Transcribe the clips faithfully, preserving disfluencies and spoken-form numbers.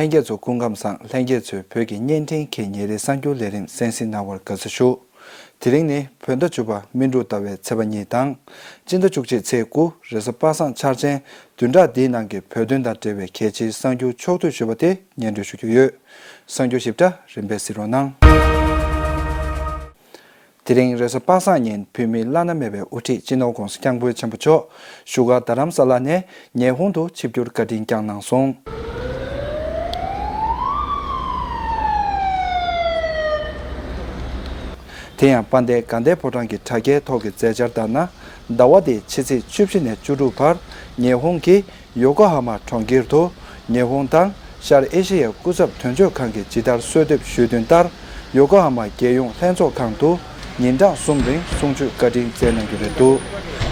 ལྷན་རྒྱས་ཚོ་སྐུ་ཁམས་བཟང་། ལྷན་རྒྱས་ཚོས་བོད་ཀྱི་བརྙན་འཕྲིན་གྱི་ཉིན་རེའི་གསར་འགྱུར་ལས་རིམ་གསན་གཟིགས་གནང་བར་དགའ་བསུ་ཞུ། དེ་རིང་ནི་བོད་ཟླ་བཅུ་པ་སྨིན་དྲུག་ཟླ་བའི་ཚེས་པ་གཉིས་དང་། སྤྱི་ཟླ་བཅུ་གཅིག་ཚེས་དགུ་རེས་གཟའ་པ་སངས་འཆར་ཅན། བདུན་ཕྲག་འདིའི་ནང་གི་བོད་དོན་དང་འབྲེལ་བའི་གལ་ཆེའི་གསར་འགྱུར་ཕྱོགས་བསྡུས་ཞུས་པ་དེ་སྙན་སྒྲོན་ཞུ་རྒྱུ་ཡོད། གསར་འགྱུར་ཞིབ་ཕྲ་རིམ་པས་གཟིགས་རོགས་གནང་། དེ་རིང་རེས་གཟའ་པ་སངས་ཉིན་བོད་མིའི་བླ་ན་མེད་པའི་དབུ་ཁྲིད་སྤྱི་ནོར་༧གོང་ས་༧སྐྱབས་མགོན་ཆེན་པོ་མཆོག་བཞུགས་སྒར་རྡ་རམ་ས་ལ་ནས་ཉི་ཧོང་དུ་ཆིབས་བསྒྱུར་བཀའ་དྲིན་བསྐྱངས་གནང་སོང་། དེ་ཡང་དཔལ་ལྡན་དགའ་ལྡན་ཕོ་བྲང་གི་དྲ་རྒྱའི་ཐོག་གི་མཛད་འཆར་ལྟར་ན། ཟླ་བ་འདིའི་ཕྱི་ཚེས་བཅུ་བཞི་ནས་བཅུ་དྲུག་བར་ཉི་ཧོང་གི་ཡོ་ཀོ་ཧ་མ་གྲོང་ཁྱེར་དུ། ཉི་ཧོང་དང་ཤར་ཨེ་ཤེ་ཡའི་སྐུ་ཚབ་དོན་གཅོད་ཁང་གིས་ཇི་ལྟར་གསོལ་འདེབས་ཞུས་དོན་ལྟར། ཡོ་ཀོ་ཧ་མ་རྒྱལ་ཡོངས་ལྷན་ཚོགས་ཁང་དུ་ཉིན་གྲངས་གསུམ་རིང་གསུང་ཆོས་བཀའ་དྲིན་སྩལ་གནང་རྒྱུ་རེད་འདུག་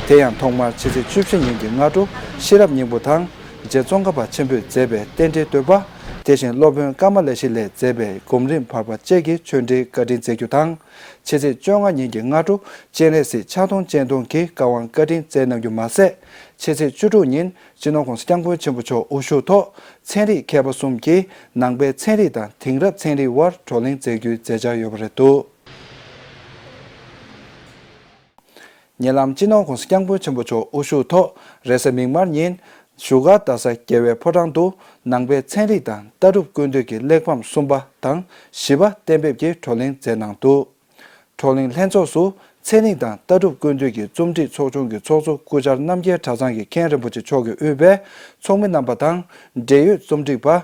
དེ་ཡང་ཐོག་མར་ཕྱི་ཚེས་བཅུ་བཞི་ཉིན་གྱི་སྔ་དྲོ་ཤེས་རབ་སྙིང་པོ་དང་། རྗེ་ཙོང་ཁ་པ་ཆེན་པོས་མཛད་པའི་རྟེན་འབྲེལ་བསྟོད་པ། དེ་བཞིན་སློབ་དཔོན་ཀ་མ་ལ་ཤཱི་ལས་མཛད་པའི་སྒོམ་རིམ་བར་པ་བཅས་ཀྱི་ཆོས་འབྲེལ་བཀའ་དྲིན་སྩལ་རྒྱུ་དང་། ཕྱི་ཚེས་བཅོ་ལྔ་ཉིན་གྱི་སྔ་དྲོ་སྤྱན་རས་གཟིགས་ཕྱག་སྟོང་སྤྱན་སྟོང་གི་བཀའ་དབང་བཀའ་དྲིན་སྩལ་གནང་རྒྱུ་མ་ཟད། ཕྱི་ཚེས་བཅུ་དྲུག་ཉིན་སྤྱི་ནོར་༧གོང་ས་༧སྐྱབས་མགོན་ཆེན་པོ་མཆོག་དབུ་བཞུགས་ཐོག་ཚན་རིག་མཁས་པ་གསུམ་གྱིས་ནང་པའི་ཚན་རིག་དང་དེང་རབས་ཚན་རིག་དབར་བགྲོ་གླེང་མཛད་རྒྱུའི་མཛད་འཆར་ཡོད་པ་རེད་འདུག་ཉེ་ལམ་སྤྱི་ནོར་༧གོང་ས་༧སྐྱབས་མགོན་ཆེན་པོ་མཆོག་དབུ་བཞུགས་ཐོག་རེས་གཟའ་མིག་དམར་ཉིན་བཞུགས་སྒར་རྡ་ས་རྒྱལ་བའི་ཕོ་བྲང་དུ་ནང་པའི་ཚན་རིག་དང་ལྟ་གྲུབ་ཀུན་བཏུས་ཀྱི་གླེགས་བམ་གསུམ་པ་དང་བཞི་པ་གཏན་འབེབས་ཀྱི་བགྲོ་གླེང་མཛད་གནང་འདུག་བགྲོ་གླེང་ལྷན་ཚོགས་སུ་ཚན་རིག་དང་ལྟ་གྲུབ་ཀུན་བཏུས་ཀྱི་རྩོམ་སྒྲིག་ཚོགས་ཆུང་གི་ཚོགས་གཙོ་སྐུ་བཅར་རྣམ་རྒྱལ་གྲྭ་ཚང་གི་མཁན་རིན་པོ་ཆེ་མཆོག་གིས་དབུས་པའི་ཚོགས་མི་རྣམ་པ་དང་། འབྲེལ་ཡོད་རྩོམ་སྒྲིག་པ།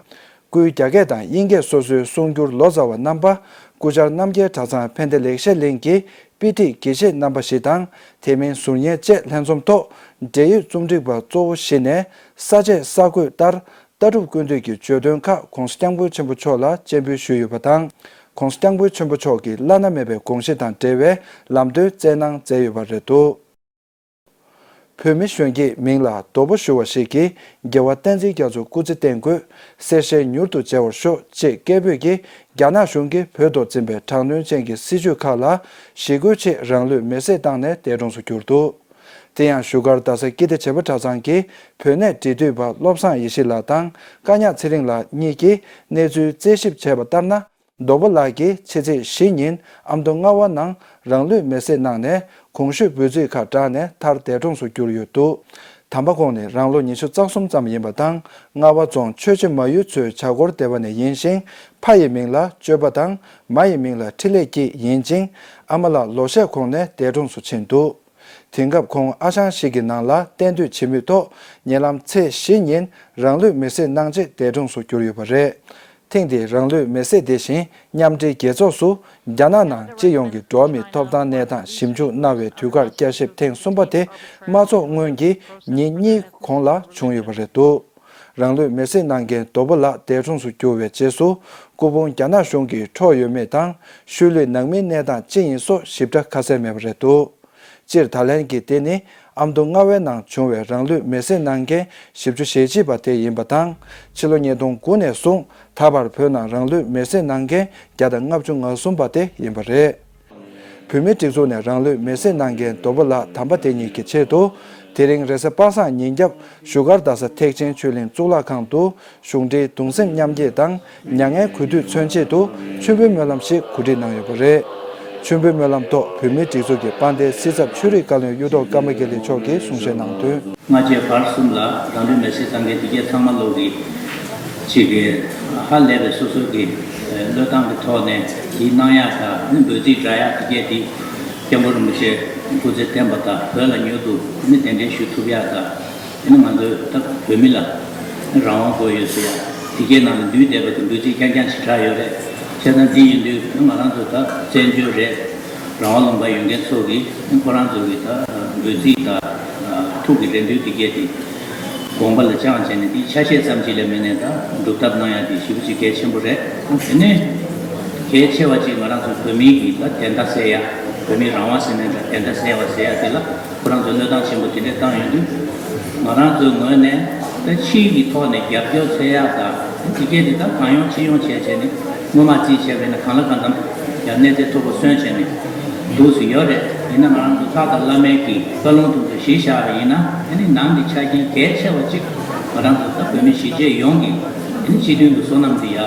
སྐུའི་རྒྱ་སྐད་དང་དབྱིན་སྐད་སོ་སོའི་གསུང་སྒྱུར་ལོ་ཙཱ་བ་རྣམ་པ། སྐུ་བཅར་རྣམ་རྒྱལ་གྲྭ་ཚང་ཕན་བདེ་ལེགས་བཤད་གླིང་གི་དཔེ་ཁྲིད་དགེ་བཤེས་རྣམ་པ་བཞི་དང་། དེ་མིན་ཟུར་ཉན་བཅས་ལྷན་འཛོམས་ཐོག་འབྲེལ་ཡོད་རྩོམ་སྒྲིག་པ་གཙོ་བོ་བཞི་ནས་ས་བཅད་གསར་འགོད་ལྟར། ལྟ་གྲུབ་ཀུན་བཏུས་ཀྱི་བརྗོད་དོན་ཁག་༧གོང་ས་༧སྐྱབས་མགོན་ཆེན་པོ་མཆོག་ལ་སྤྱན་འབུལ་ཞུས་ཡོད་པ་དང་། ༧གོང་ས་༧སྐྱབས་མགོན་ཆེན་པོ་མཆོག་གི་བླ་ན་མེད་པའི་དགོངས་གཞི་དང་འབྲེལ་བའི་ལམ་སྟོན་སྩལ་གནང་མཛད་ཡོད་པ་རེད་འདུག་བོད་མི་གཞོན་སྐྱེས་མིང་ལ་རྡོ་པོ་ཞུ་བ་ཞིག་གིས་རྒྱལ་བ་བསྟན་འཛིན་རྒྱ་མཚོ་སྐུ་ཚེ་བརྟན་དགོས། གསེར་ཞལ་མྱུར་དུ་མཇལ་བར་ཤོག་ཅེས་སྐད་འབོད་ཀྱིས་རྒྱ་ནག་གཞུང་གིས་བོད་ཐོག་འཛིན་པའི་དྲག་གནོན་ཅན་གྱི་སྲིད་བྱུས་ཁག་ལ་ཞི་རྒོལ་ཆེད་རང་ལུས་མེར་སྲེག་བཏང་ནས་འདས་གྲོངས་སུ་གྱུར་འདུག་དེ་ཡང་བཞུགས་སྒར་རྡ་ས་ཀིརྟི་བྱེས་པ་གྲྭ་ཚང་གི་བོད་གནས་འབྲེལ་མཐུད་པ་བློ་བཟང་ཡེ་ཤེས་ལགས་དང་བཀའ་ཉག་ཚེ་རིང་ལགས་གཉིས་ཀྱིས་གནས་ཚུལ་རྩད་ཞིབ་བྱས་པ་ལྟར་ན། རྡོ་པོ་ལགས་ཀྱིས་ཕྱི་ཚེས་བཞི་ཉིན་ཨ་མདོ་རྔ་བ་ནང་རང་ལུས་མེར་སྲེག་གནང་ནས་གོང་ཞུས་འབོད་ཚིག་ཁག་བསྒྲགས་ནས་མཐར་འདས་གྲོངས་སུ་གྱུར་ཡོད་འདུག་དམ་པ་ཁོང་ནི་རང་ལོ་ཉི་ཤུ་རྩ་གསུམ་ཙམ་ཡིན་པ་དང་། རྔ་བ་རྫོང་ཆོས་རྗེ་མ་ཡུལ་ཚོའི་བྱ་སྒོར་སྡེ་བ་ནས་ཡིན་ཞིང་། ཕ་ཡི་མིང་ལ་གཅོད་པ་དང་། མ་ཡི་མིང་ལ་འཕྲིན་ལས་སྐྱིད་ཡིན་ཅིང་། ཨ་མ་ལགས་ལོ་ཤས་གོང་ནས་འདས་གྲོངས་སུ་ཕྱིན་འདུག་དེང་སྐབས་ཁོང་ཨ་ཞང་ཞིག་གི་ནང་ལ་གཏན་སྡོད་བྱེད་མུས་ཐོག་ཉེ་ལམ་ཚེས་བཞི་ཉིན་རང་ལུས་མེར་སྲེག་གནང་རྗེས་འདས་གྲོངས་སུ་གྱུར་ཡོད་པ་རེད། ཐེངས་འདིའི་རང་ལུས་མེར་སྲེག་དེ་བཞིན་མཉམ་འབྲེལ་རྒྱལ་ཚོགས་སུ་རྒྱ་ནག་ནང་སྤྱི་ཡོངས་ཀྱི་འགྲོ་བ་མིའི་ཐོབ་ཐང་གནས་སྟངས་ཞིབ་འཇུག་གནང་བའི་དུས་བཀག་བསྐྱར་ཞིབ་ཐེངས་གསུམ་པ་དེ་མ་འཚོགས་སྔོན་གྱི་ཉིན་གཉིས་གོང་ལ་བྱུང་ཡོད་པ་རེད་འདུག་རང་ལུས་མེར་སྲེག་གནང་མཁན་རྡོ་པོ་ལགས་འདས་གྲོངས་སུ་གྱུར་བའི་རྗེས་སུ། སྐུ་ཕུང་རྒྱ་ནག་གཞུང་གིས་འཕྲོག་ཡོད་མེད་དང་། ཤུལ་ལུས་ནང་མིའི་གནས་སྟངས་ཅི་ཡིན་སོགས་ཞིབ་ཕྲ་ཁ་གསལ་མེད་པ་རེད་འདུག་སྤྱིར་ད་ལན་གྱི་དེ་ནི་ཨ་མདོ་རྔ་བའི་ནང་བྱུང་བའི་རང་ལུས་མེར་སྲེག་གནང་མཁན་བཞི་བཅུ་ཞེ་གཅིག་པ་དེ་ཡིན་པ་དང་། ཕྱི་ལོ་ཉིས་སྟོང་དགུ་ནས་བཟུང་ད་བར་བོད་ནང་རང་ལུས་མེར་སྲེག་གནང་མཁན་བརྒྱ་དང་ལྔ་བཅུ་ང་གསུམ་པ་དེ་ཡིན་པ་རེད། བོད་མིའི་སྒྲིག་འཛུགས་ནས་རང་ལུས་མེར་སྲེག་གནང་མཁན་རྡོ་པོ་ལགས་དམ་པ་དེ་ཉིད་ཀྱི་ཆེད་དུ། དེ་རིང་རེས་གཟའ་པ་སངས་ཉིན་རྒྱབ་བཞུགས་སྒར་རྡ་ས་ཐེག་ཆེན་ཆོས་གླིང་གཙུག་ལག་ཁང་དུ། གཞུང་འབྲེལ་གདུང་སེམས་མཉམ་སྐྱེད་དང་མྱ་ངན་གུས་འདུད་མཚོན་ཆེད་དུ་མཆོད་འབུལ་སྨོན་ལམ་ཞིག་གོ་སྒྲིག་གནང་ཡོད་པ་རེད། མཆོད་འབུལ་སྨོན་ལམ་ཐོག་བོད་མིའི་སྒྲིག་འཛུགས་ཀྱི་དཔལ་ལྡན་སྲིད་ཚབ་ཆོས་རིག་བཀའ་བློན་གཡུ་ཐོག་ཀརྨ་དགེ་ལེགས་མཆོག་གིས་གསུང་བཤད་གནང་དོན། སྔ་རྗེས་བར་གསུམ་ལ་རང་ལུས་མེར་སྲེག་བཏང་མཁན་དེ་གས་ཚང་མ་ལོག་གི་ཅིག་གི་ཧ་ལས་པའི་སོ་སོ་གི་བློས་བཏང་གི་ཐོག་ནས་དེ་གནང་ཡག་དང་འབོད་ཚིག་བསྒྲགས་ཡག་དེ་གས་དེ་སྐྱབས་མགོན་རིན་པོ་ཆེ་སྐུ་ཚེ་བརྟན་པ་དང་བོད་ལ་མྱུར་དུ་ནི་གདན་འདྲེན་ཞུ་ཐུབ་ཡག་དང་། དེ་ནི་ང་ཚོའི་ད་བོད་མི་ལ་རང་དབང་དགོས་ཡོད་ཟེར་ཡ། དེ་གའི་ནང་ལ་འདུས་བསྡད་པ་དེ་འབོད་ཚིག་རྐྱང་རྐྱང་ཞིག་གྲགས་ཡོད་རེད། བྱས་ཙང་འདི་ཡིན་དུས་ང་རང་ཚོ་ད་བཙན་བྱོལ་རེད། རང་དབང་ལུང་པ་ཡོད་མཁན་ཚོ་གིས་ཁོ་རང་ཚོ་གི་ད་འབོད་ཚིག་དང་ཐུགས་ཀྱི་རེ་འདུན་དེ་གའི་དེ་དགོངས་པ་ལ་བཅངས་བྱས་ནས་དེ་ཆ་ཤས་ཙམ་ཅིག་ལས་མེད་ནས་ད་སྒྲུབ་ཐབས་གནང་ཡ་དེ་ཞེ་པོ་ཅིག་གལ་ཆེན་པོ་རེད། དེ་ནས་གལ་ཆེ་བ་ཅིག་ང་རང་ཚོ་བོད་མིའི་གི་ད་བདེན་མཐའ་གསལ་ཡ། བོད་མིའི་རང་དབང་ཟེར་ནས་ད་བདེན་མཐའ་གསལ་བ་ཟེར་ཡ་དེ་ལ། ཁོ་རང་ཚོས་བློས་བཏང་ཆེན་པོ་དེ་འདྲས་བཏང་ཡོང་དུས། ང་རང་ཚོའི་ངོས་ནས་ད་ཕྱིའི་གི་ཐོག་ནས་རྒྱབ་སྐྱོར་འཚོལ་ཡག་དང་། དེ་གས་དེ་ད་གང་ཡོང་ཅི་ཡོང་བྱས་བྱས་ནས་སྔོན་མ་རྩིས་བྱས་པས་ན་གང་ལ་གང་འཚམ་ཡང་གནས་ཚད་མཐོ་པོ་སོན་བྱས་ནས་འདུག་སེ་ཡོད་རེད། ཡིན་ན་ང་རང་ཚོ་ལྷ་དང་བླ་མའི་གི་བཀའ་ལུང་དེ་ཚོ་གཞི་བཞག་པ་ཡིན་ན། ཨ་ནི་ནང་གི་ཆ་རྐྱེན་གལ་ཆེ་བ་གཅིག་ང་རང་ཚོ་ད་བོད་མི་གཞིས་བྱེས་ཡོངས་ཀྱི་ སྤྱི་མཐུན་གྱི་སོ་ནམ་དེ་ཡ་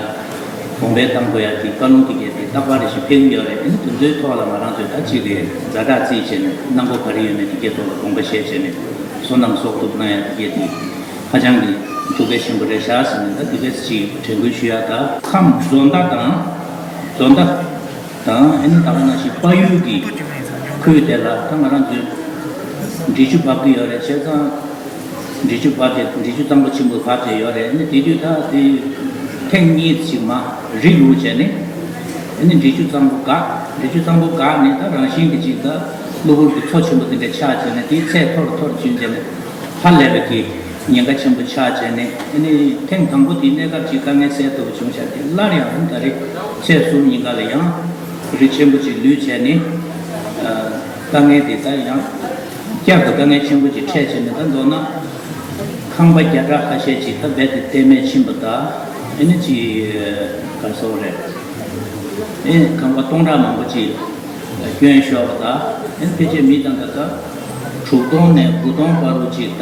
གོང་འཕེལ་གཏང་དགོས་ཡ་དེ་བཀའ་ལུང་དེ་གས་དེ་རྟག་པར་རེ་ཞིག་ཕེབས་ཀྱི་ཡོད་རེད། ཨ་ནི་དེ་ཚོའི་ཐོག་ལ་ང་རང་ཚོས་ད་ཅིག་རེད་ཛ་དྲག་རྩིས་བྱས་ནས་གནང་སྒོ་ག་རེ་ཡོད་མེད་དེ་གས་ཐོག་ལ་དགོངས་པ་བཞེས་བྱས་ནས་སོ་ནམ་གསོག་ཐུབ་གནང་ཡ་དེ་གས་དེ་ཧ་ཅང་གི་ཐུགས་འགན་ཆེན་པོ་རེད་ཤག་ཟེར་ནས་ད་དེ་གས་ཅིག་དྲན་སྐུལ་ཞུ་ཡ། ད་ཁམས་རྫོང་མདའ་དང་རྫོང་མདའ་དང་ཨ་ནི་ད་ག་ནང་བཞིན་དཔལ་ཡུལ་གྱི་ཁུལ་དེ་ལ་ད་ང་རང་ཚོས་འབྲི་ཆུ་འབབ་ཀྱི་ཡོད་རེད། བྱས་ཙང་། འབྲི་ཆུ་བབས་ཏེ་འབྲི་ཆུ་གཙང་པོ་ཆེན་པོ་བབས་ཏེ་ཡོད་རེད། ཨ་ནི་དེ་དུས་ད་དེ་ཐེངས་གཉིས་ཅིག་མ་རི་ལུག་བྱས་ནས་ཨ་ནི་འབྲི་ཆུ་གཙང་པོ་འགག་འབྲི་ཆུ་གཙང་པོ་འགག་ནས་ད་རང་བཞིན་གྱི་ཅིག་ད་གློ་བུར་གྱི་མཚོ་ཆེན་པོ་དེ་འདྲ་ཆགས་བྱས་ནས་དེའི་ཚད་མཐོ་རུ་མཐོ་རུ་ཕྱིན་བྱས་ནས་ཧ་ལས་པའི་གི་ཉེན་ཁ་ཆེན་པོ་ཆགས་བྱས་ནས་ཨ་ནི་ཐེངས་དང་པོ་དེའི་གནས་སྐབས་ཅིག་དཀའ་ངལ་སེལ་ཐུབ་པ་བྱུང་ཤག་དེ་སླར་ཡང་ཨ་ནི་ད་རེས་ཚེས་གསུམ་ཉིན་ཀ་ལ་ཡང་རི་ཆེན་པོ་ཅིག་ལུད་བྱས་ནས་དཀའ་ངལ་དེ་ད་ཡང་། བསྐྱར་དུ་དཀའ་ངལ་ཆེན་པོ་ཅིག་འཕྲད་བྱས་ནས་ད་མདོར་ན་ཁང་པ་བརྒྱ་ཕྲག་ཁ་ཤས་ཅིག་ད་རྦད་དེ་ལྟེ་མེད་ཕྱིན་པ་དང་ཨེ་ནི་ཅིག་ག་རེ་ཟེར་དགོས་རེད། ཨེ་ཁང་པ་སྟོང་ཕྲག་མང་པོ་ཅིག་སྐྱོན་ཤོར་བ་དང་ཨེ་ཕལ་ཆེར་མི་དང་ད་ལྟ་དྲུག་སྟོང་ནས་དགུ་སྟོང་བར་དུ་ཅིག་ད་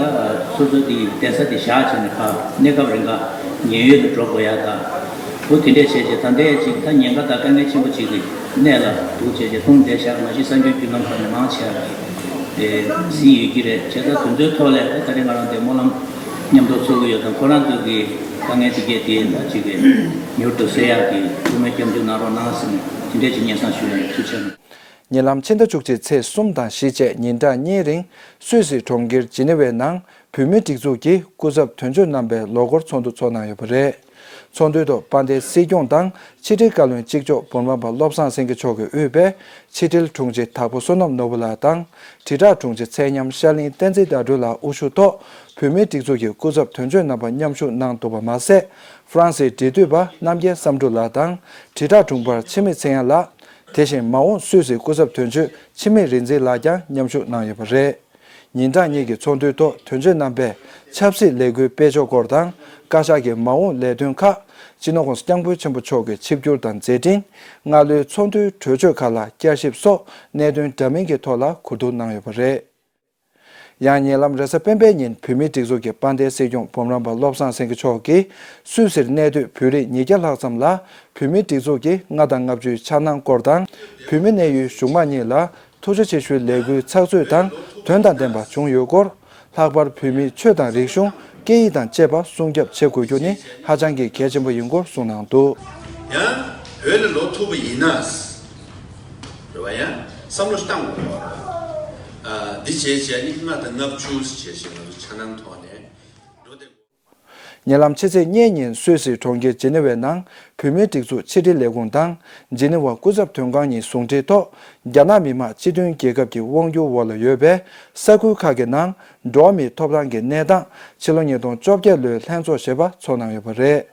སོ་སོ་དེའི་བསྡད་ས་དེ་བཞག་བྱས་ནས་ཕར་གནས་སྐབས་རིང་ག་ཉེན་གཡོལ་དུ་འགྲོ་དགོས་ཡ་དང་འོ་དེ་འདྲས་བྱས་རྗེས་ད་ལྟའི་ཅིག་ད་ཉེན་ཁ་དང་དཀའ་ངལ་ཆེན་པོ་ཅིག་གི་གནས་ལ་འདུག་བྱས་རྗེས་ལྷུང་བསྡད་ཤག་མ་གཞི་གསར་འགྱུར་བརྒྱུད་ལམ་ཁག་ནས་མང་ཆེ་བ་གིས་གཟིགས་ཡོད་ཀྱི་རེད། བྱས་ཙང་དེ་ཚོའི་ཐོག་ལ་ད་རེས་ང་རང་དེ་སྨོན་ལམ་མཉམ་དུ་འཚོགས་ཀྱི་ཡོད་དང་ཁོ་རང་ཚོ་གི་དཀའ་ངལ་དེ་གས་དེ་ད་ཅིག་གི་མྱུར་དུ་སེལ་ཡག་གི་ཐུགས་སྨོན་སྐྱབས་འཇུག་གནང་རོགས་གནང་ཟེར་ནས་དེ་འདྲས་ཅིག་སྙན་སེང་ཞུ་ཡ་ཡིན། ཐུགས་རྗེ་ཆེ། ཉེ་ལམ་ཕྱི་ཟླ་བཅུ་གཅིག་ཚེས་གསུམ་དང་བཞི་བཅས་ཉིན་གྲངས་གཉིས་རིང་སུད་སི་གྲོང་ཁྱེར་ཇི་ནི་ཝའི་ནང་བོད་མིའི་སྒྲིག་འཛུགས་ཀྱི་སྐུ་ཚབ་དོན་གཅོད་རྣམ་པའི་ལོ་འཁོར་ཚོགས་འདུ་འཚོགས་གནང་ཡོད་པ་རེད། ཚོགས་འདུའི་ཐོག་དཔལ་ལྡན་སྲིད་སྐྱོང་དང་ཕྱི་དྲིལ་བཀའ་བློན་གཅིག་ལྕོགས་འབུམ་རམས་པ་བློ་བཟང་སེང་གེ་མཆོག་གིས་དབུས་པའི་ཕྱི་དྲིལ་དྲུང་ཆེ་དྭགས་པོ་བསོད་ནམས་ནོར་བུ་ལགས་དང་། དྲིལ་བསྒྲགས་དྲུང་ཆེ་ཚེ་ཉམས་ཤར་གླིང་བསྟན་འཛིན་ཟླ་སྒྲོན་ལགས་དབུ་བཞུགས་ཐོག་བོད་མིའི་སྒྲིག་འཛུགས་ཀྱི་སྐུ་ཚབ་དོན་གཅོད་རྣམ་པ་མཉམ་ཞུགས་གནང་འདུག་པ་མ་ཟད། ཧྥ་རན་སིའི་འབྲེལ་མཐུད་པ་རྣམ་རྒྱལ་བསམ་འགྲུབ་ལགས་དང་། དྲིལ་བསྒྲགས་དྲུང་འཕར་འཆི་མེད་ཚེ་དབྱངས་ལགས། དེ་བཞིན་མ་འོངས་སུད་སིའི་སྐུ་ཚབ་དོན་གཅོད་འཆི་མེད་རིག་འཛིན་ལགས་ཀྱང་མཉམ་ཞུགས་གནང་ཡོད་པ་རེད། ཉིན་གྲངས་གཉིས་ཀྱི་ཚོགས་འདུའི་ཐོག་དོན་གཅོད་རྣམ་པས་ཆབ་སྲིད་ལས་འགུལ་སྤེལ་ཕྱོགས་སྐོར་དང་། བཀའ་ཤག་གི་མ་འོངས་ལས་དོན་ཁག་སྤྱི་ནོར་༸གོང་ས་༸སྐྱབས་མགོན་ཆེན་པོ་མཆོག་གི་ཆིབས་བསྒྱུར་དང་མཛད་འཕྲིན། སྔ་ལོའི་ཚོགས་འདུའི་གྲོས་ཆོད་ཁག་ལ་བསྐྱར་ཞིབ་སོགས་གནད་དོན་འདྲ་མིན་གྱི་ཐོག་ལ་གོ་བསྡུར་གནང་ཡོད་པ་རེད། ཡང་ཉེ་ལམ་རེས་གཟའ་སྤེན་པའི་ཉིན་བོད་མིའི་སྒྲིག་འཛུགས་ཀྱི་དཔལ་ལྡན་སྲིད་སྐྱོང་འབུམ་རམས་པ་བློ་བཟང་སེང་གེ་མཆོག་གིས་སུད་སིར་གནས་སྡོད་བོད་རིགས་ཉིས་བརྒྱ་ལྷག་ཙམ་ལ་བོད་མིའི་སྒྲིག་འཛུགས་ཀྱི་ལྔ་དང་ལྔ་བཅུའི་འཆར་སྣང་སྐོར་དང་། བོད་མི་གནས་ཡུལ་གཞུང་མང་གཉིས་ལ་ཐུགས་རྗེ་ཆེ་ཞུའི་ལས་འགུལ་ཚགས་ཚུད་དང་དོན་དང་ལྡན་པ་བྱུང་ཡོད་སྐོར། ལྷག་པར་བོད་མིའི་ཆོས་དང་རིག་གཞུང་སྐད་ཡིག་དང་བཅས་པ་སྲུང་སྐྱོབ་བྱེད་དགོས་རྒྱུ་ནི་ཧ་ཅང་གི་གལ་ཆེན་པོ་ཡིན་སྐོར་གསུངས་གནང་འདུག་ཡང་བོད་ལ་ལོག་ཐུབ་པ་ཡིན་ན། རེད་བ། ཡང་བསམ་བློ་བཏང་དགོས་པ་རེད། ཨ། འདི་བྱས་བྱས་ནི་ལྔ་དང་ལྔ་བཅུ་བྱས་བྱས་ང་ཚོ་འཆར་སྣང་ཐོག་ནས་འགྲོ་བསྡད་དགོས། ཉེ་ལམ་ཕྱི་ཚེས་གཉིས་ཉིན་སུད་སི་གྲོང་ཁྱེར་ཇི་ནི་ཝའི་ནང་བོད་མིའི་སྒྲིག་འཛུགས་ཕྱི་དྲིལ་ལས་ཁུངས་དང་ཇི་ནི་ཝ་སྐུ་ཚབ་དོན་ཁང་གཉིས་ཟུང་འབྲེལ་ཐོག་རྒྱ་ནག་མི་དམངས་སྤྱི་མཐུན་རྒྱལ་ཁབ་ཀྱི་དབང་སྒྱུར་འོག་ལ་ཡོད་པའི་ས་ཁུལ་ཁག་གི་ནང་འགྲོ་བ་མིའི་ཐོབ་ཐང་གི་གནས་སྟངས་ཕྱི་ལོ་ཉིས་སྟོང་བཅོ་བརྒྱད་ལོའི་ལྷན་ཚོགས་ཞེས་པ་ཚོགས་གནང་ཡོད་པ་རེད།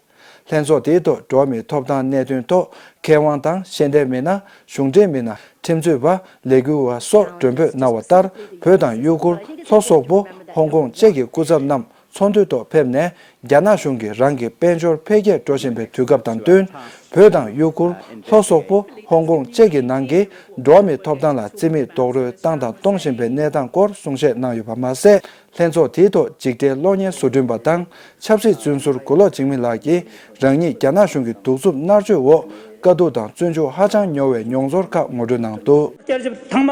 ལྷན་ཚོགས་དེའི་ཐོག་འགྲོ་བ་མིའི་ཐོབ་ཐང་གནད་དོན་ཐོག་མཁས་དབང་དང་ཤེས་ལྡན་མི་སྣ། གཞུང་འབྲེལ་མི་སྣ། ཁྲིམས་རྩོད་པ། ལས་འགུལ་བ་སོགས་མགྲོན་འབོད་གནང་བ་ལྟར། བོད་དང་ཡུ་གུར། ལྷོ་སོག་པོ། ཧོང་ཀོང་བཅས་ཀྱི་སྐུ་ཚབ་རྣམས་ཚོགས་འདུའི་ཐོག་ཕེབས་ནས། རྒྱ་ནག་གཞུང་གིས་རང་གི་དཔལ་འབྱོར་འཕེལ་རྒྱས་འགྲོ་བཞིན་པའི་དུས་སྐབས་དང་བསྟུན། བོད་དང་ཡུ་གུར། ལྷོ་སོག་པོ། ཧོང་ཀོང་བཅས་ཀྱི་ནང་གི་འགྲོ་བ་མིའི་ཐོབ་ཐང་ལ་རྩིས་མེད་རྡོག་རོལ་བཏང་དང་གཏོང་བཞིན་པའི་གནས་སྟངས་སྐོར་གསུང་བཤད་གནང་ཡོད་པ་མ་ཟད། ལྷན་ཚོགས་དེའི་ཐོག་འཇིགས་བྲལ་གློག་བརྙན་བཟོ་སྐྲུན་པ་དང་ཆབ་སྲིད་བཙོན་ཟུར་མགོ་ལོག་འཇིགས་མེད་ལགས་ཀྱིས་རང་ཉིད་རྒྱ་ནག་གཞུང་གི་གདུག་རྩུབ་མནར་གཅོད་འོག་དཀའ་སྡུག་དང་བཙོན་འཇུག་ཧ་ཅང་མྱོང་བའི་མྱོང་ཚོར་ཁག་ངོ་སྤྲོད་གནང་འདུག་བསྐྱར་ཞིབ་ཚང་མ་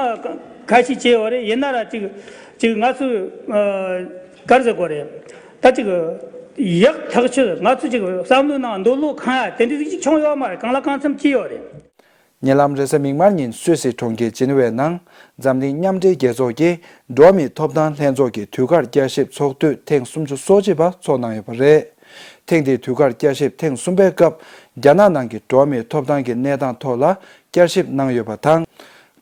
ཁ་ཤས་བྱས་ཡོད་རེད། ཡིན་ན་ར་ཅིག་ཅིག་ང་ཚོས་ཨ་ག་རེ་ཟེར་དགོས་རེད། ད་ཅིག་ཡག་ཐག་ཆོད་ང་ཚོས་ཅིག་བསམ་བློའི་ནང་འདོད་བློ་ཁེངས་ཡ་དེ་འདྲ་ཅིག་བྱུང་ཡོད་མ་རེད། གང་ལ་གང་འཚམ་བྱས་ཡོད་རེད། ཉེ་ལམ་རེས་གཟའ་མིག་དམར་ཉིན་སུད་སི་གྲོང་ཁྱེར་ཇི་ནི་ཝའི་ནང་འཛམ་གླིང་མཉམ་འབྲེལ་རྒྱལ་ཚོགས་ཀྱི་འགྲོ་བ་མིའི་ཐོབ་ཐང་ལྷན་ཚོགས་ཀྱི་དུས་བཀག་བསྐྱར་ཞིབ་ཚོགས་དུས་ཐེངས་སུམ་ཅུ་སོ་གཅིག་པ་ཚོགས་གནང་ཡོད་པ་རེད། ཐེངས་འདིའི་དུས་བཀག་བསྐྱར་ཞིབ་ཐེངས་གསུམ་པའི་སྐབས། རྒྱ་ནག་ནང་གི་འགྲོ་བ་མིའི་ཐོབ་ཐང་གི་གནས་སྟངས་ཐོག་ལ་བསྐྱར་ཞིབ་གནང་ཡོད་པ་དང་།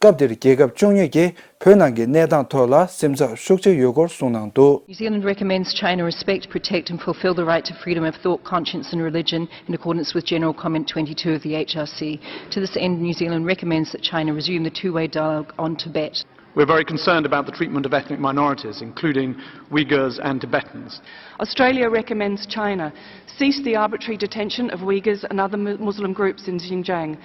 སྐབས་དེར་རྒྱལ་ཁབ་བཅུ་གཉིས་ཀྱིས་བོད་ནང་གི་གནས་སྟངས་ཐོག་ལ་སེམས་འཚབ་ཤུགས་ཆེ་ཡོད་སྐོར་གསུངས་གནང་འདུག New Zealand recommends China respect, protect and fulfil the right to freedom of thought, conscience and religion in accordance with General Comment twenty-two of the H R C. To this end, New Zealand recommends that China resume the two-way dialogue on Tibet. We're very concerned about the treatment of ethnic minorities, including Uyghurs and Tibetans. Australia recommends China cease the arbitrary detention of Uyghurs and other Mu-, Muslim groups in Xinjiang.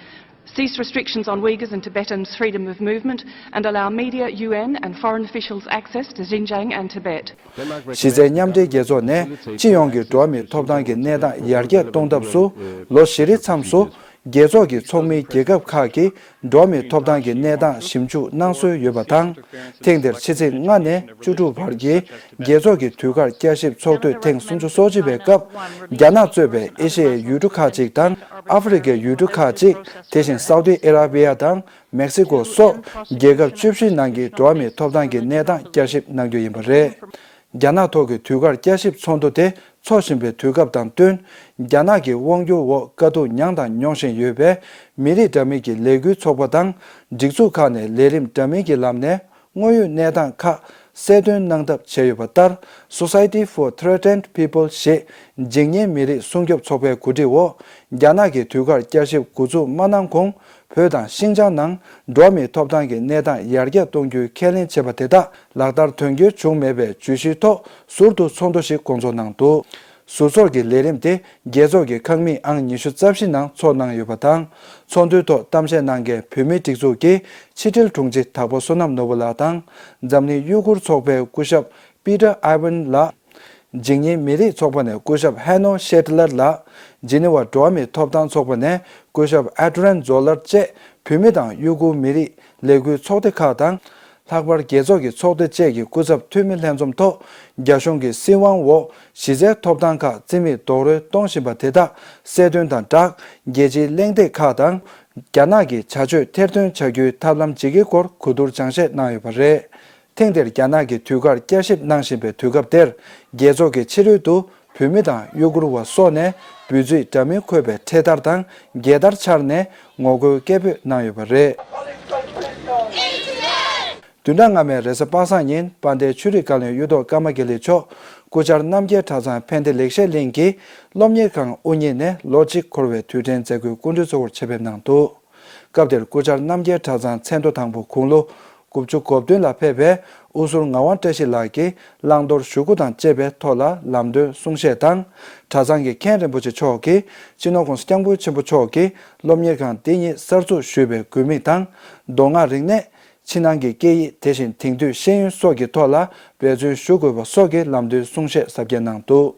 Cease restrictions on Uyghurs and Tibetans' freedom of movement and allow media, U N and foreign officials access to Xinjiang and Tibet. གཞི་རྩའི་མཉམ་འབྲེལ་རྒྱལ་ཚོགས་ནས་སྤྱི་ཡོངས་ཀྱི་འགྲོ་བ་མིའི་ཐོབ་ཐང་གི་གནས་སྟངས་ཡར་རྒྱས་གཏོང་ཐབས་སུ་ལོ་བཞི་རེའི་མཚམས་སུ་རྒྱལ་ཚོགས་ཀྱི་ཚོགས་མིའི་རྒྱལ་ཁབ་ཁག་གིས་འགྲོ་བ་མིའི་ཐོབ་ཐང་གི་གནས་སྟངས་ཞིབ་འཇུག་གནང་སྲོལ་ཡོད་པ་དང་། ཐེངས་འདིར་ཕྱི་ཚེས་ལྔ་ནས་བཅུ་དྲུག་བར་གྱི་རྒྱལ་ཚོགས་ཀྱི་དུས་བཀག་བསྐྱར་ཞིབ་ཚོགས་འདུ་ཐེངས་སུམ་ཅུ་སོ་གཅིག་པའི་སྐབས། རྒྱ་ནག་གཙོས་པའི་ཨེ་ཤི་ཡའི་ཡུལ་གྲུ་ཁག་ཅིག་དང་ཨ་ཧྥེ་རི་ཁའི་ཡུལ་གྲུ་ཁག་ཅིག་དེ་བཞིན་སའུ་ཏི་ཨེ་ར་བི་ཡ་དང་མེག་སི་ཀོ་སོགས་རྒྱལ་ཁབ་བཅུ་བཞི་ནང་གི་འགྲོ་བ་མིའི་ཐོབ་ཐང་གི་གནས་སྟངས་བསྐྱར་ཞིབ་གནང་རྒྱུ་ཡིན་པ་རེད། རྒྱ་ནག་ཐོག་གི་དུས་བཀག་བསྐྱར་ཞིབ་ཚོགས་འདུ་དེ་འཚོགས་བཞིན་པའི་དུས་སྐབས་དང་བསྟུན། རྒྱ་ནག་གི་དབང་སྒྱུར་འོག་དཀའ་སྡུག་མྱངས་དང་མྱོང་བཞིན་ཡོད་པའི་མི་རིགས་འདྲ་མིན་གྱི་ལས་འགུལ་ཚོགས་པ་དང་སྒྲིག་འཛུགས་ཁག་ནས་ལས་རིམ་འདྲ་མིན་གྱི་ལམ་ནས་དངོས་ཡོད་གནས་སྟངས་ཁག་གསལ་སྟོན་གནང་ཐབས་བྱས་ཡོད་པ་ལྟར། Society for Threatened People ཞེས་འཇིགས་ཉེན་མི་རིགས་སྲུང་སྐྱོབ་ཚོགས་པའི་གོ་སྒྲིག་འོག་རྒྱ་ནག་གི་དུས་བཀག་བསྐྱར་ཞིབ་འགོ་འཛུགས་མ་གནང་གོང་། བོད་དང་ཤིན་ཅང་ནང་འགྲོ་བ་མིའི་ཐོབ་ཐང་གི་གནས་སྟངས་ཡར་རྒྱས་གཏོང་རྒྱུའི་ཁས་ལེན་བྱས་པ་དེ་དག་ལག་བསྟར་དོན་འཁྱོལ་བྱུང་མེད་པའི་བརྗོད་གཞིའི་ཐོག་ཟུར་དུ་ཚོགས་འདུ་ཞིག་སྐོང་ཚོགས་གནང་འདུག་ཟུར་ཚོགས་ཀྱི་ལས་རིམ་དེ་རྒྱལ་ཚོགས་ཀྱི་ཁང་མིག་ཨང་ཉི་ཤུ་རྩ་བཞི་ནང་ཚོགས་གནང་ཡོད་པ་དང་། ཚོགས་འདུའི་ཐོག་གཏམ་བཤད་གནང་མཁན་བོད་མིའི་སྒྲིག་འཛུགས་ཀྱི་ཕྱི་དྲིལ་དྲུང་ཆེ་དྭགས་པོ་བསོད་ནམས་ནོར་བུ་ལགས་དང་། འཛམ་གླིང་ཡུ་གུར་ཚོགས་པའི་སྐུ་ཞབས་པི་ཏར་ཨ་ཝན་ལགས། འཇིགས་ཉེན་མི་རིགས་ཚོགས་པ་ནས་སྐུ་ཞབས་ཧེ་ནོ་ཤེ་ཏི་ལར་ལགས། ཇི་ནི་ཝ་འགྲོ་བ་མིའི་ཐོབ་ཐང་ཚོགས་པ་ནས་སྐུ་ཞབས་ཨེ་ཏུ་རན་ཛོ་ལར་བཅས་བོད་མི་དང་ཡུ་གུར་མི་རིགས་ལས་འགུལ་ཚོགས་སྡེ་ཁག་དང་། ལྷག་པར་རྒྱལ་ཚོགས་ཀྱི་ཚོགས་སྡེ་བཅས་ཀྱི་སྐུ་ཚབ་འཐུས་མི་ལྷན་འཛོམས་ཐོག་རྒྱ་གཞུང་གི་སྲིད་དབང་འོག་གཞི་རྩའི་ཐོབ་ཐང་ཁག་རྩིས་མེད་རྡོག་རོལ་གཏོང་བཞིན་པ་དེ་དག་གསལ་སྟོན་དང་སྦྲགས། རྒྱལ་སྤྱིའི་གླེང་སྟེགས་ཁག་དང་། རྒྱ་ནག་གི་བྱ་སྤྱོད་ཐེར་འདོན་བྱ་རྒྱུའི་ཐབས་ལམ་ཇི་དགེའི་སྐོར་གོ་བསྡུར་སྦྱང་བཤད་གནང་ཡོད་པ་རེད། ཐེངས་འདིར་རྒྱ་ནག་གི་དུས་བཀག་བསྐྱར་ཞིབ་གནང་བཞིན་པའི་དུས་སྐབས་དེར། རྒྱལ་ཚོགས་ཀྱི་ཕྱི་རོལ་དུ་བོད་མི་དང་ཡུ་གུར་བ་སོགས་ནས་འབོད་ཚིག་འདྲ་མིན་འཁོད་པའི་འཕྲེད་དར་དང་རྒྱལ་དར་འཕྱར་ནས་ངོ་རྒོལ་སྐད་འབོད་གནང་ཡོད་པ་རེད། བདུན་ཕྲག་སྔ་མའི་རེས་གཟའ་པ་སངས་ཉིན་དཔལ་ལྡན་ཆོས་རིག་བཀའ་བློན་གཡུ་ཐོག་ཀརྨ་དགེ་ལེགས་མཆོག་སྐུ་བཅར་རྣམ་རྒྱལ་གྲྭ་ཚང་ཕན་བདེ་ལེགས་བཤད་གླིང་གི་སློབ་གཉེར་ཁང་དབུ་བརྙེས་ནས་ལོ་གཅིག་འཁོར་བའི་དུས་དྲན་མཛད་སྒོའི་སྐུ་མགྲོན་གཙོ་བོར་ཆེད་ཕེབས་གནང་འདུག་སྐབས་དེར་སྐུ་བཅར་རྣམ་རྒྱལ་གྲྭ་ཚང་མཚན་ཐོ་དང་པོ་དགུང་ལོ་དགུ་བཅུ་གོ་བདུན་ལ་ཕེབས་པའི་དབུ་ཟུར་ངག་དབང་བཀྲ་ཤིས་ལགས་ཀྱིས་བླང་དོར་ཞུ་སྐུལ་དང་བཅས་པའི་ཐོག་ལ་ལམ་སྟོན་གསུང་བཤད་དང་། གྲྭ་ཚང་གི་མཁན་རིན་པོ་ཆེ་མཆོག་གིས་སྤྱི་ནོར་༸གོང་ས་༸སྐྱབས་མགོན་ཆེན་པོ་མཆོག་གིས་སློབ་གཉེར་ཁང་འདི་ཉིད་གསར་འཛུགས་ཞུས་པའི་དགོས་དམིགས་དང་། མདོ་སྔགས་རིག་གནས། ཕྱི་ནང་གི་སྐད་ཡིག་དེ་བཞིན་དེང་དུས་ཤེས་ཡོན་སོགས་ཀྱི་ཐོག་ལ་འབད་བརྩོན་ཞུ་དགོས་པ་སོགས་ཀྱི་ལམ་སྟོན་གསུང་བཤད་ཟབ་རྒྱས་གནང་འདུག་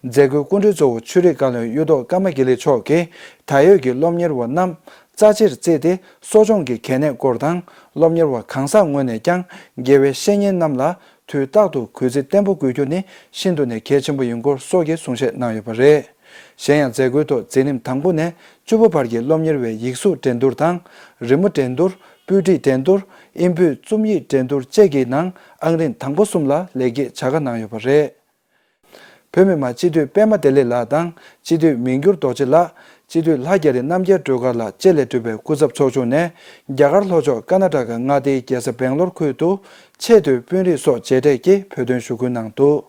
མཛད་སྒོའི་སྐུ་མགྲོན་གཙོ་བོ་ཆོས་རིག་བཀའ་བློན་གཡུ་ཐོག་ཀརྨ་དགེ་ལེགས་མཆོག་གིས་ད་ཡོད་ཀྱི་སློབ་གཉེར་བ་རྣམས་རྩ་ཆེར་བརྩིས་ཏེ་གསོ་སྦྱོང་གི་གལ་གནད་སྐོར་དང་། སློབ་གཉེར་བ་གང་ཟག་ངོས་ནས་ཀྱང་དགེ་བའི་བཤེས་གཉེན་རྣམས་ལ་དུས་རྟག་ཏུ་གུས་བརྩི་བརྟན་པོ་དགོས་རྒྱུ་ནི་ཤིན་ཏུ་ནས་གལ་ཆེན་པོ་ཡིན་སྐོར་སོགས་ཀྱི་གསུང་བཤད་གནང་ཡོད་པ་རེད། གཞན་ཡང་མཛད་སྒོའི་ཐོག་འཛིན་རིམ་དང་པོ་ནས་བཅུ་པ་བར་གྱི་སློབ་གཉེར་བའི་ཡིག་གཟུགས་འགྲན་བསྡུར་དང་། རི་མོ་འགྲན་བསྡུར། སྤུས་འགྲིག་འགྲན་བསྡུར། ཨིན་བོད་རྩོམ་ཡིག་འགྲན་བསྡུར་བཅས་ཀྱི་ནང་ཨང་རིམ་དང་པོ་གསུམ་ལ་ལེགས་སྐྱེས་བྱ་དགའ་གནང་ཡོད་པ་རེད། བོད་མི་མང་སྤྱི་འཐུས་པད་མ་བདེ་ལེགས་ལགས་དང་། སྤྱི་འཐུས་མི་འགྱུར་རྡོ་རྗེ་ལགས། སྤྱི་འཐུས་ལྷ་རྒྱ་རི་རྣམ་རྒྱལ་སྒྲོལ་དཀར་ལགས་བཅས་ལས་གྲུབ་པའི་སྐུ་ཚབ་ཚོགས་ཆུང་ནས་རྒྱ་གར་ལྷོ་ཕྱོགས་ཀར་ན་ཊ་ཀ་མངའ་སྡེའི་རྒྱལ་ས་སྦེང་ལོར་ཁུལ་དུ་ཆེས་མཐོའི་དཔོན་རིགས་སོགས་མཇལ་འཕྲད་ཀྱིས་བོད་དོན་ཞུ་སྐུལ་གནང་འདུག་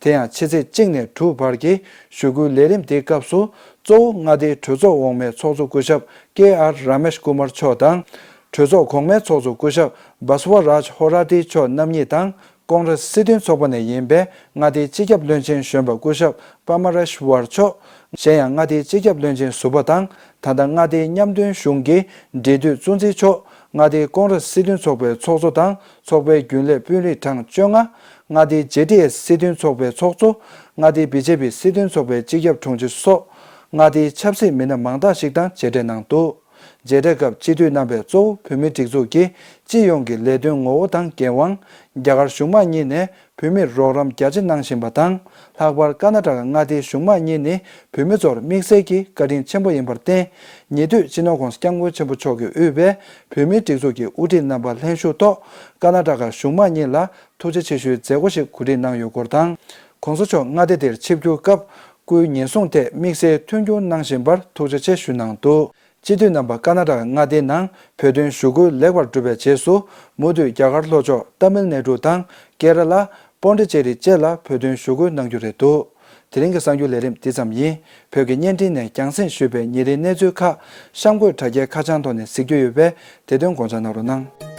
དེ་ཡང་ཕྱི་ཚེས་གཅིག་ནས་དྲུག་བར་གྱི་ཞུ་སྐུལ་ལས་རིམ་དེའི་སྐབས་སུ་གཙོ་བོ་མངའ་སྡེའི་གྲོས་ཚོགས་འོག་མའི་ཚོགས་གཙོ་སྐུ་ཞབས་ཀེ་ཨར་ར་མེཤ་ཀུ་མར་མཆོག་དང་། གྲོས་ཚོགས་གོང་མའི་ཚོགས་གཙོ་སྐུ་ཞབས་བྷ་སུ་བ་རཱཇ་ཧོ་ར་ཏི་མཆོག་རྣམ་གཉིས་དང་། ཀོང་རེས་སྲིད་དོན་ཚོགས་པ་ནས་ཡིན་པའི་མངའ་སྡེའི་སྤྱི་ཁྱབ་བློན་ཆེན་གཞོན་པ་སྐུ་ཞབས་པ་མ་རེཤ་ཝར་མཆོག་གཞན་ཡང་མངའ་སྡེའི་སྤྱི་ཁྱབ་བློན་ཆེན་ཟུར་པ་དང་། ད་ལྟ་མངའ་སྡེའི་མཉམ་དོན་གཞུང་གི་འབྲེལ་མཐུད་གཙོ་འཛིན་མཆོག་མངའ་སྡེའི་ཀོང་རེས་སྲིད་དོན་ཚོགས་པའི་ཚོགས་གཙོ་དང་ཚོགས་པའི་རྒྱུན་ལས་དཔོན་རིགས་གྲངས་བཅོ་ལྔ། མངའ་སྡེའི་ཇེ་ཌི་ཨེས་སྲིད་དོན་ཚོགས་པའི་ཚོགས་གཙོ། མངའ་སྡེའི་བི་ཇེ་པི་སྲིད་དོན་ཚོགས་པའི་སྤྱི་ཁྱབ་དྲུང་ཆེ་སོགས། མངའ་སྡེའི་ཆབ་སྲིད་མི་སྣ་མང་དག་ཞིག་དང་མཇལ་འཕྲད་གནང་འདུག་མཇལ་འཕྲད་སྐབས་སྤྱི་འཐུས་རྣམ་པས་གཙོ་བོ་བོད་མིའི་སྒྲིག་འཛུགས་ཀྱི་སྤྱི་ཡོངས་ཀྱི་ལས་དོན་ངོ་བོ་དང་འགན་དབང་། རྒྱ་གར་གཞུང་མང་གཉིས་ནས་བོད་མིར་རོགས་རམ་རྒྱ་ཆེ་གནང་བཞིན་པ་དང་། ལྷག་པར་ཀར་ན་ཊ་ཀ་མངའ་སྡེའི་གཞུང་མང་གཉིས་ནི་བོད་མི་ཚོར་དམིགས་བསལ་གྱི་བཀའ་དྲིན་ཆེན་པོ་ཡིན་པར་བརྟེན། ཉེ་དུས་སྤྱི་ནོར་༸གོང་ས་༸སྐྱབས་མགོན་ཆེན་པོ་མཆོག་གིས་དབུས་པའི་བོད་མིའི་སྒྲིག་འཛུགས་ཀྱི་དབུ་ཁྲིད་རྣམ་པ་ལྷན་ཞུགས་ཐོག་ཀར་ན་ཊ་ཀ་གཞུང་མང་གཉིས་ལ་ཐུགས་རྗེ་ཆེ་ཞུའི་མཛད་སྒོ་ཞིག་གོ་སྒྲིག་གནང་ཡོད་སྐོར་དང་། ༸གོང་ས་མཆོག་མངའ་སྡེ་དེར་ཆིབས་བསྒྱུར་སྐབས་སྐུའི་ཉེན་སྲུང་ཐད་དམིགས་བསལ་མཐུན་འགྱུར་གནང་བཞིན་པར་ཐུགས་རྗེ་ཆེ་ཞུ་གནང་འདུག་སྤྱི་འཐུས་རྣམ་པ་ཀར་ན་ཊ་ཀ་མངའ་སྡེའི་ནང་བོད་དོན་ཞུ་སྐུལ་ལེགས་པར་གྲུབ་པའི་རྗེས་སུ། མུ་མཐུད་རྒྱ་གར་ལྷོ་ཕྱོགས་ཏཱ་མིལ་ནེ་ཌུ་དང་ཀེ་ར་ལ། པོན་ཌི་ཅེ་རི་བཅས་ལ་བོད་དོན་ཞུ་སྐུལ་གནང་རྒྱུ་རེད་འདུག་དེ་རིང་གི་གསར་འགྱུར་ལས་རིམ་འདི་ཙམ་ཡིན། བོད་ཀྱི་བརྙན་འཕྲིན་ནས་རྒྱང་སྲིང་ཞུས་པའི་ཉིན་རེའི་གནས་ཚུལ་ཁག་གཤམ་འཁོད་དྲ་རྒྱའི་ཁ་བྱང་ཐོག་ནས་གཟིགས་རྒྱུ་ཡོད་པས། དེ་དོན་དགོངས་འཇགས་གནང་རོགས་གནང་།